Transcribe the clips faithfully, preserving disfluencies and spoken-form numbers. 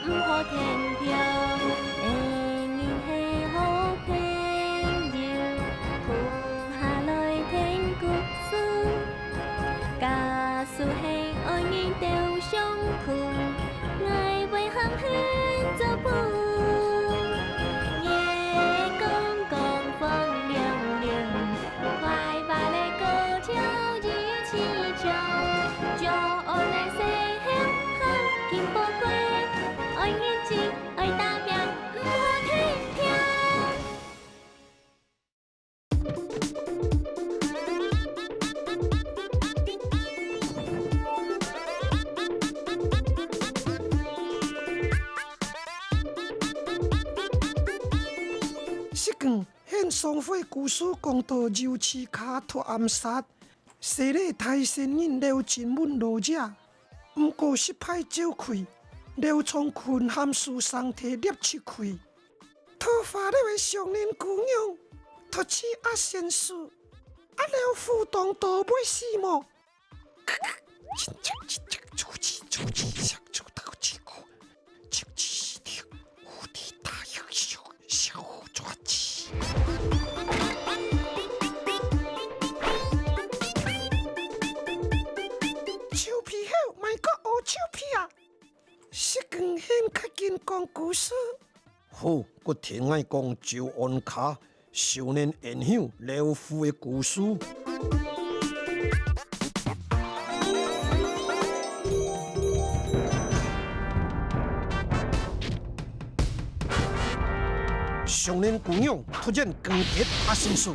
毋好天平，恩人係好朋友，共下來聽故事。假使係愛人鬥相共，𠊎會喊你做伴。月光光風涼涼， 快活个歌調一起唱，就愛來細聲喊緊寶貴，愛認真，愛打拚，毋好停停。 現上回故事講到油漆坩突然煞，洗禮大仙人劉真問老爺，毋過失敗召開，劉長坤含書生提掠出去。桃花樓个少年姑娘，突刺阿仙師，阿劉富當多會死無？ 臭皮猴，莫閣學臭皮啊！失敬，現較緊講故事。 好，閣聽𠊎講周安卡少年冤兄劉富个故事。少年姑娘突然光跌阿仙師，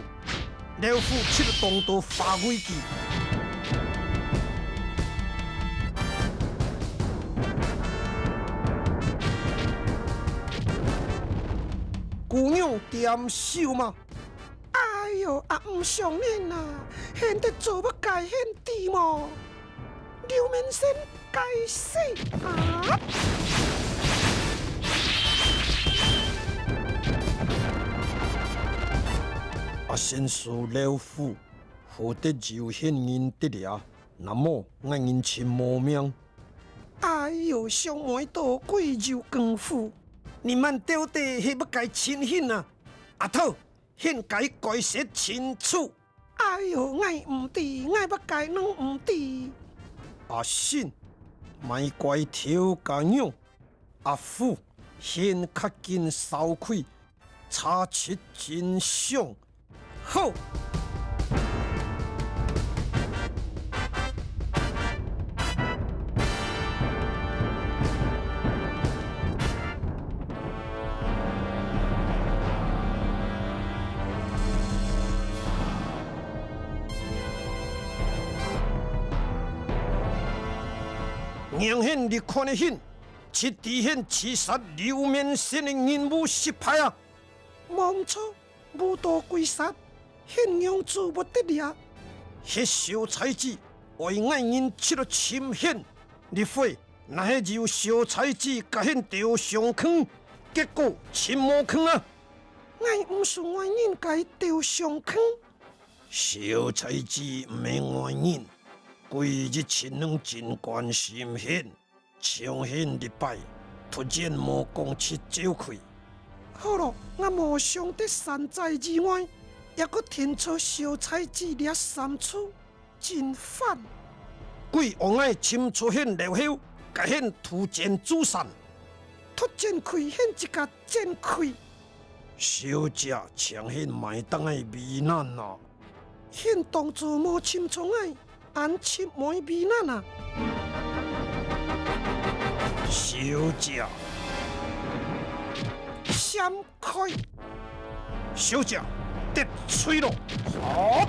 劉富七當多化為佢。姑娘點手嘛？哎喲，阿姆上人啊，現在做麼个現地無？ 劉明生該死啊！阿仙師劉富，好得有現人得了，若無𠊎人盡無命。哎喲，想毋到鬼有功夫，你們到底係麼个情形啊？阿頭，現該解釋清楚！ 哎喲，𠊎毋知，𠊎麼个攏毋知。阿信，莫怪頭家娘。阿富，現較緊掃開，查出真相。好。 娘，你看个信，就知你刺殺劉明生个任務失敗啊！無錯，無到鬼殺，現娘做毋得了。該小菜子，愛𠊎人出來尋你，這回 若係有小菜子佮你鬥相共，結果盡無共啊！𠊎毋使外人佮鬥相共。小菜子毋係外人，鬼一直攏真關心你，像你這擺，突然無講就走開。好咯，𠊎無想著山寨以外，也閣聽著小菜子這三次。 真煩。鬼王愛尋著你了後，佮你渡戰諸山。渡戰氣，你自家戰氣。小姐，請你莫當𠊎為難啊！你當初無尋著𠊎，恁就莫為難啊！小姐。閃 開！小姐，得罪了！好！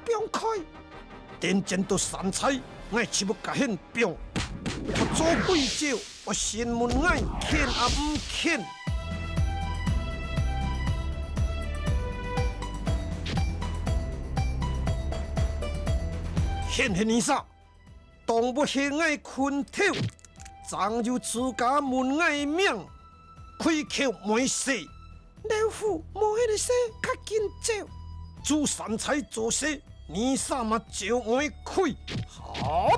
放開！等戰到散菜，𠊎就欲佮你放。做鬼招，𠊎先問𠊎肯也毋肯。恁係你啥？當不係𠊎拳頭，正有自家問𠊎命，開口毋使。老虎，無該个事，較緊走。做三才做事，你啥嘛走毋開？好！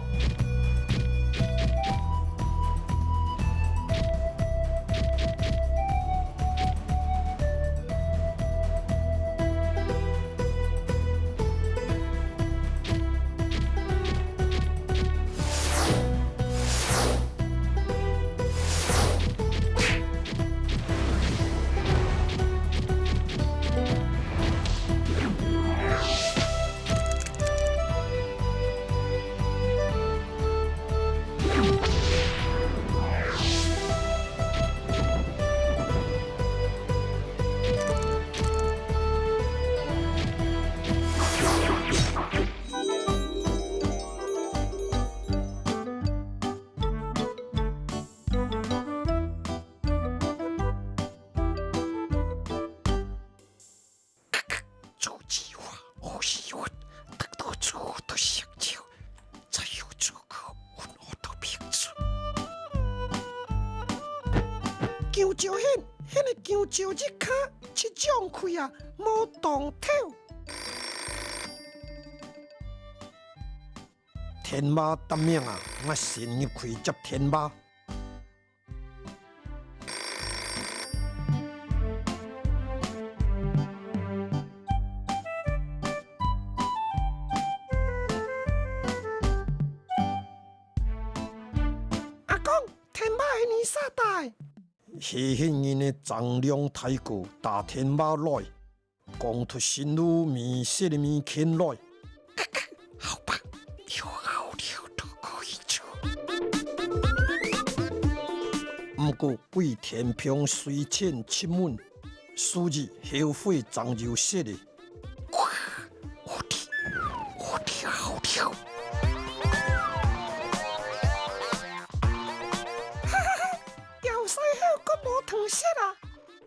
弓蕉，𫣆，𫣆个弓蕉一下，七掌開啊，無當透。天馬答命啊，𠊎先入去接天馬。 阿公，天馬係你啥帶？係𫣆人个丈量大哥打天馬來，講出新路迷失个物件來。好吧，有好料都可以做。毋過歸天平水淺七文，所以後悔正有失个。 哇，我的，我的好料！哈哈哈，枵死猴，閣無糖食啊！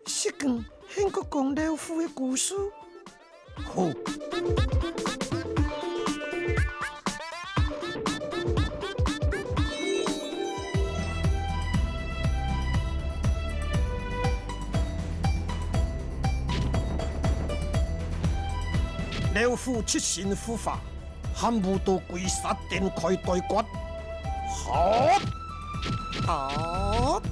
食光，𫣆閣講老虎个故事。好。 老虎七神護法，喊舞刀歸煞展開對決。好！好！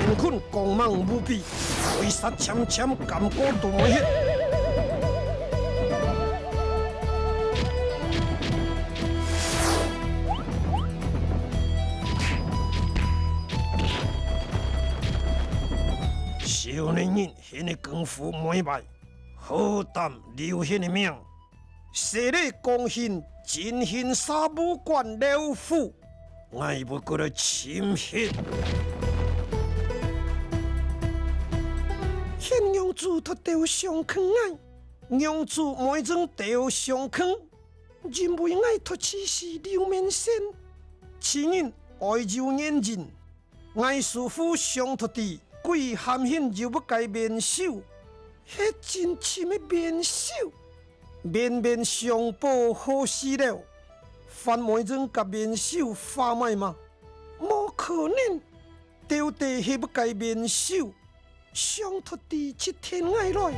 乾坤光芒無比，為殺纖纖，感覺都無歇。少年人，你个功夫無壞，好膽留你个命。 勢利剛性，真心殺無慣老虎，𠊎會過來尋你。現娘子脫兜相坑𠊎，娘子妹正兜相坑，因為𠊎脫妻時留面線，此人愛有緣人。 𠊎師父相託弟，歸喊你有一個面首，係真親个面首。面面相報好事了，還無人甲面首化埋嗎？無可能，到底係一個面首。 相託弟，去跈𠊎來。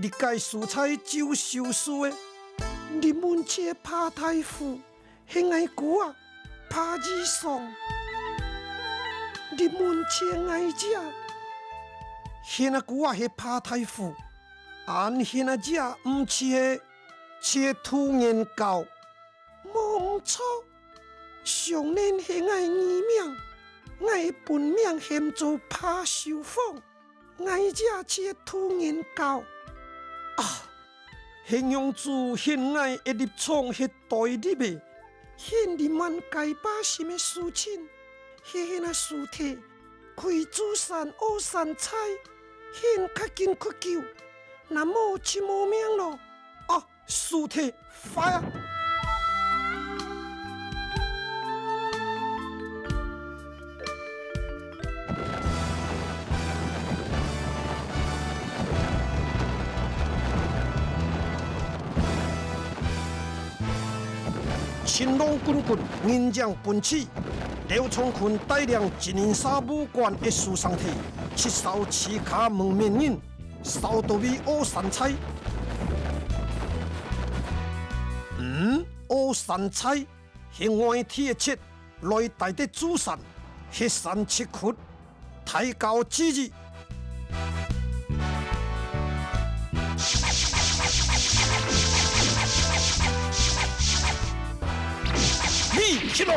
這個所在就收手个，入門者爬大虎， 係𠊎姑啊，爬二上。入門者𠊎姐，現阿姑啊係怕大虎，恁現阿姐毋知係，就係渡人教。無毋著，上聯係𠊎藝名，𠊎本名喊做怕手風。 𠊎也係渡人教。啊，係仰子現𠊎个立場係對立个，現立滿該百姓个事情，係現啊事體，歸主山謳山財，現較緊較久，若無就無命咯。啊， 事體壞啊！晴朗滾滾，人影奔馳，劉長坤帶領金銀沙武館个書生弟，去掃自家門面人， 掃到位謳山財。嗯，謳山財係外地个賊來蹛在主山，係山賊窟，大家注意。立起來！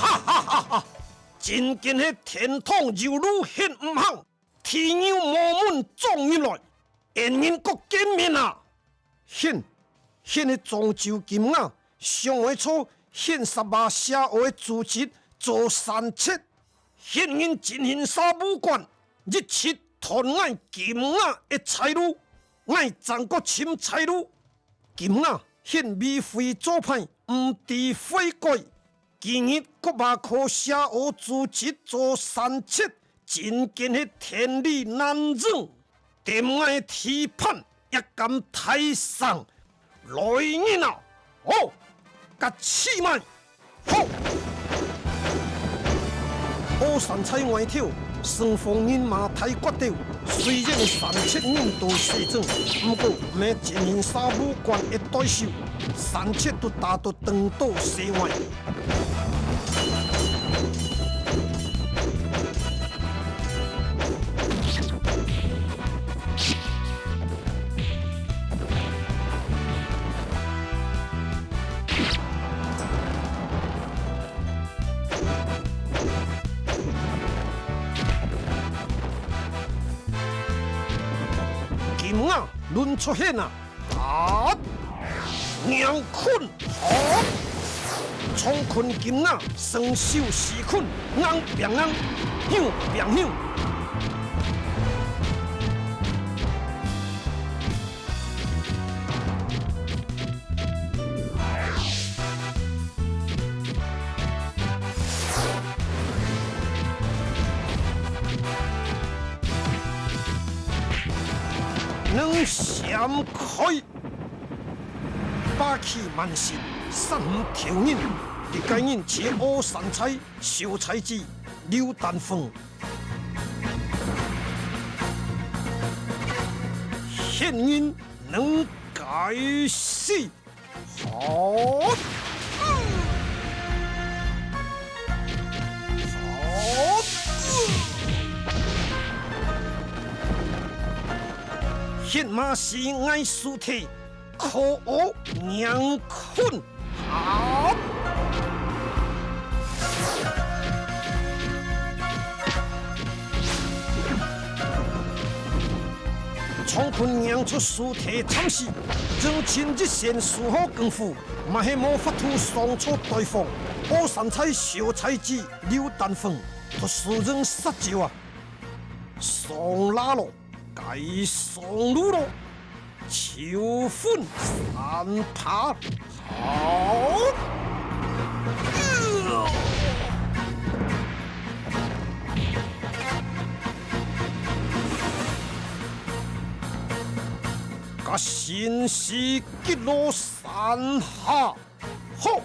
哈哈哈哈！真經係天堂有路現毋行，地獄無門撞入來，恩人各見面啊！ 現，現係莊周金牙，想愛做現十二邪惡个組織做山賊。現人金銀沙武館，一直斷𠊎金牙个財路，𠊎正過尋財路。金牙現為非作歹，毋知悔改。 今日各把靠邪惡組織做山賊，真經係天理難容，踮𠊎地盤也敢大聲，來人啊！好，甲起來！好！謳山財外頭， 城防人馬大決鬥，雖然山賊人多勢眾，毋過毋係金銀沙武館个對手，山賊都打到東倒西歪。 金牙掄出現啊！啊！硬睏！啊！長睏金牙，雙手四睏，硬拚硬，咻拚咻。 能閃開！霸氣滿身，殺毋條人，一個人切謳山財、小菜雞、劉丹鳳。現人能該死！ 好！好！血馬是𠊎屍體，可惡，硬睏！好！ 長睏硬出屍體慘死，正經一線輸好功夫，嘛係無法度傷著對方。謳山財、小菜雞、劉丹鳳，都輸人殺招啊！上啦咯，該上路咯！ 九分三拍，好！甲身屍擊落山下！ 吼！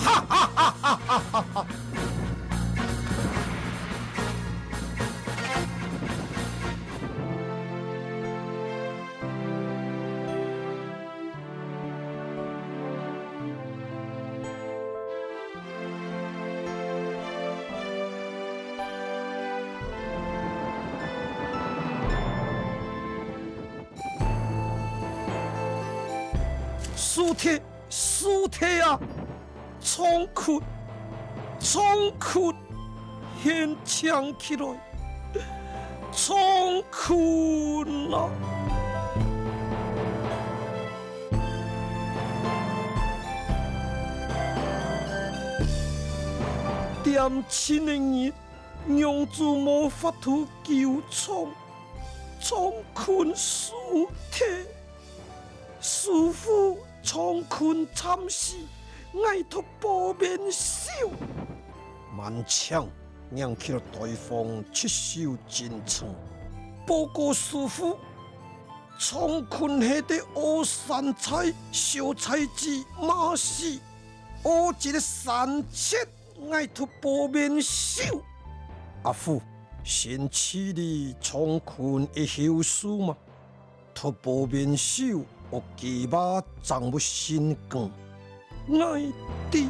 哈哈哈哈哈哈！輸忒，輸忒啊！長坤，長坤，現淨起來！長坤啊！恬靜个日，娘子無法度久長，長坤輸忒。 師父，長坤慘死，𠊎托保面首。滿清迎去對方七手真誠。報告師父，長坤係得屙山柴小菜籽罵死，屙一个三七，𠊎托保面首。阿虎，先處理長坤个後事嘛。 托保面首，惡雞嫲正會心梗。𠊎知。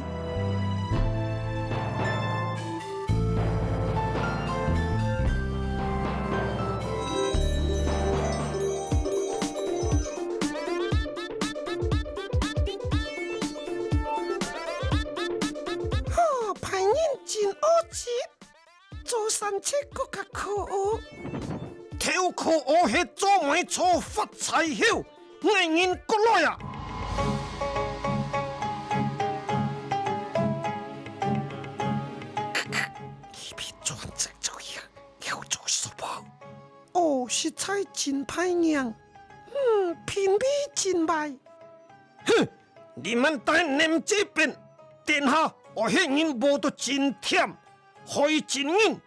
哈，歹人真惡質！ 做三七閣較可惡。頭可惡係做毋著發財后，𠊎人過來啊！你比專職做嘢，要做什麼？哦，實在真歹命，嗯，品味真壞。 哼！你們大人這邊，殿下愛歇人無到真忝，害真人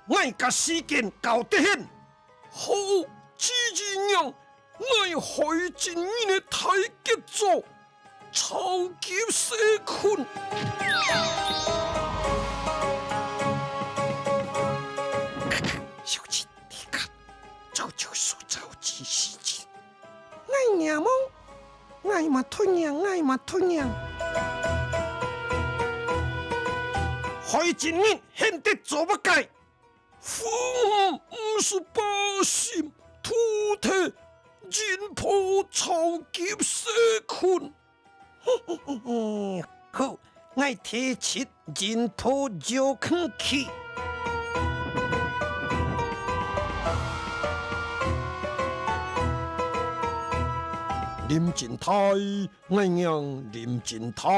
，𠊎甲時間交得現。好，知義娘，𠊎害真人个大傑作，超級細菌。小姐，你看，早就輸超級細菌。 𠊎仰望，𠊎嘛同樣，𠊎嘛同樣。害真人，現得做麼个？分吾毋使百姓，土地，人破超級細菌。 好，𠊎提出人破招空氣。林真大，𠊎仰林真大，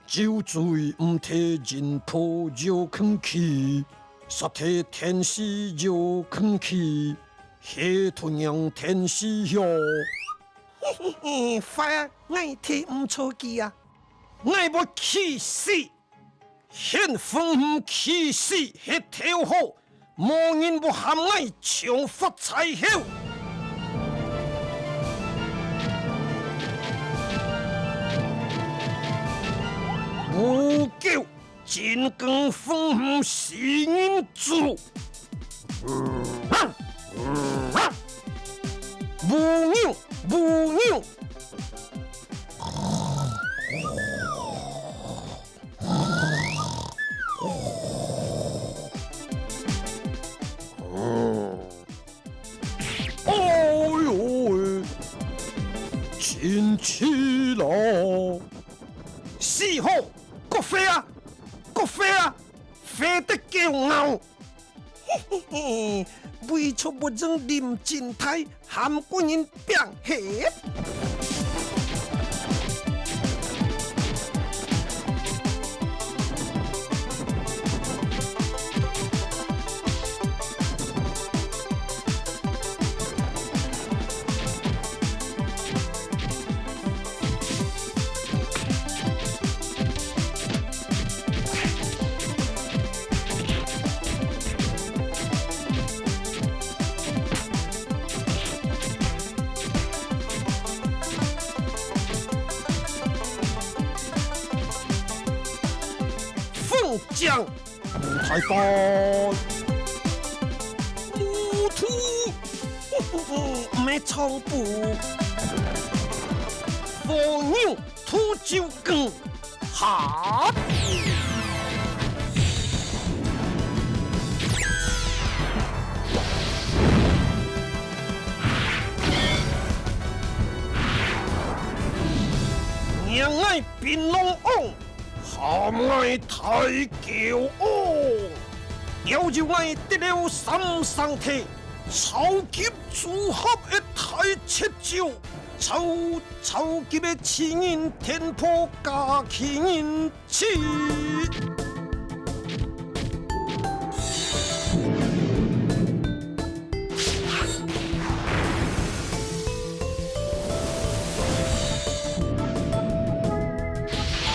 酒醉毋提人破招空氣，煞提天時招空氣，係同樣天時喲。 嘿嘿嘿，壞啊，𠊎提毋著佢啊！𠊎會氣死！現分吾氣死係頭好，無人會喊𠊎搶發財後。無救！ 真公分吾死人做。母牛，母牛。哎喲喂，真氣咯！死好！ 國會啊，國會啊，會得狗咬！嘿嘿嘿，為著無認林真大，喊國人拚血。鳳將。 大伯。母兔，毋係長布。火牛，土酒梗。哈！贏𠊎檳榔王，喊𠊎大狗王，要求𠊎得了三聲帝，超級組合个大絕招，超，超級个刺人電波加刺人 七。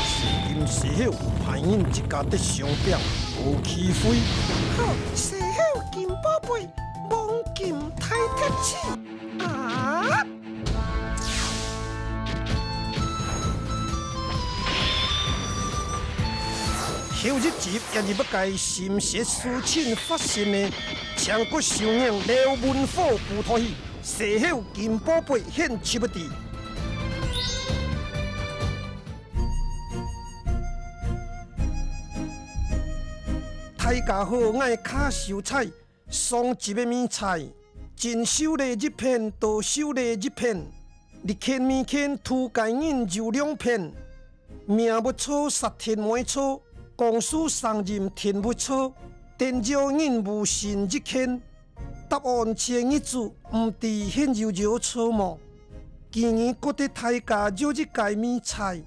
細金細口，歹人一家得相拼，無氣餒。好，細口金寶貝，黃金大鐵齒。啊！ 後一集也係欲該心血事情發生呢，請各收看劉文虎舞台戲，細口金寶貝現集个。大家好，𠊎係卡秀才。 上集个謎猜，真秀麗一片，多秀麗一片。這圈謎圈，圖解人有兩片。名毋著，煞停毋著，講書聲音停毋著，等於人無心一圈。答案全一組，毋知現有有著無？今日過得大家有一个謎猜，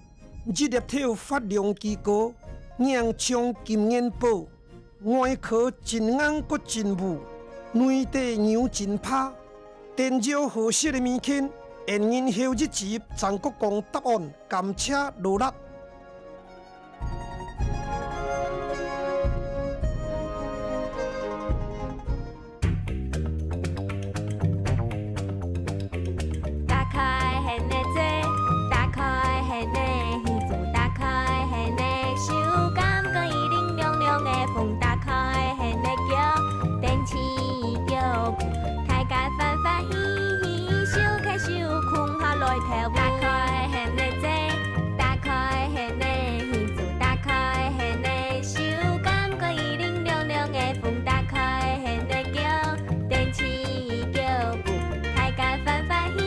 一粒頭發亮幾高，硬像金元寶。 外殼真硬閣真烏，內底牛真怕。等於好食个物件，𫣆人後一集正閣講答案，感謝勞力。打開你的嘴，打開你的耳朵，打開你的手，感覺一陣涼涼的風，打開 你的腳，踮起腳步，大家歡歡喜喜，手牽手，共下來跳舞。打開你的嘴，打開你的耳朵，打開你的手，感覺一陣涼涼的風，打開你的腳，踮起腳步，大家歡歡喜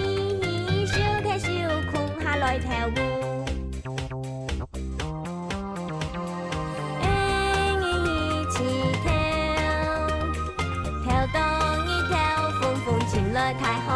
喜，手牽手，共下來跳舞。 欸，你一起跳，跳東一跳，風風吹來大風